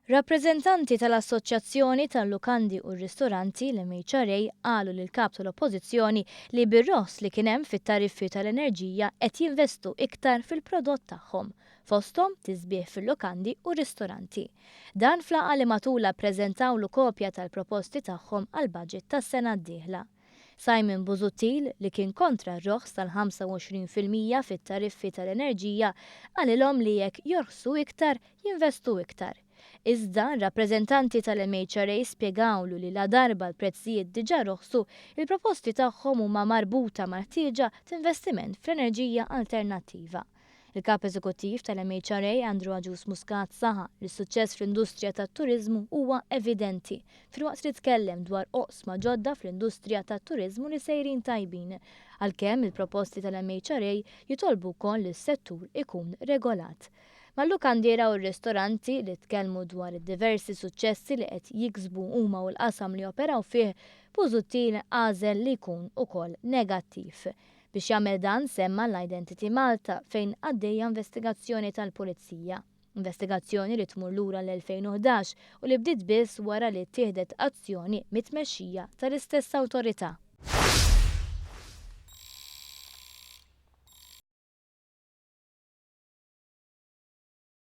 Rappreżentanti tal-Assoċjazzjoni tal-Lukandi u r-Ristoranti, l-MHRA, qalu lill-Kap tal-Oppożizzjoni li bir-roħs li kien hemm fit-tariffi tal-enerġija qed jinvestu iktar fil-prodott tagħhom, fosthom tisbiħ fil-lukandi u ristoranti. Dan f'laqgħa li matulha ppreżentawlu kopja tal-proposti tagħhom għall-budget tas-sena d-dieħla. Simon Busuttil, li kien kontra r-roħs tal-25% fit-tariffi tal-enerġija, qalilhom li jekk jorħsu iktar, jinvestu iktar. Iżda, rappreżentanti tal-MHRA spjegawlu li ladarba l-prezzijiet diġà roħsu, il-proposti tagħhom huma marbuta mal-ħtieġa t'investiment fl-enerġija alternattiva. Il-Kap Eżekuttiv tal-MHRA Andrew Agius Muscat saħaq li s-suċċess fl-industrija tat-turiżmu huwa evidenti, filwaqt li tkellem dwar oqsma ġodda fl-industrija tat-turiżmu li sejrin tajbin, għalkemm il-proposti tal-MHRA jitolbu wkoll li s-settur ikun regolat. Mal-lukandiera u r-ristoranti li tkellmu dwar id-diversi suċċessi li qed jiksbu huma u l-qasam li joperaw fih, Busuttil għażel li jkun ukoll negattiv. Biex jagħmel dan semma l-Identity Malta fejn għaddejja investigazzjoni tal-Pulizija. Investigazzjoni li tmur lura l-2011 u li bdiet biss wara li ttieħdet azzjoni mit-tmexxija tal-istess awtorità.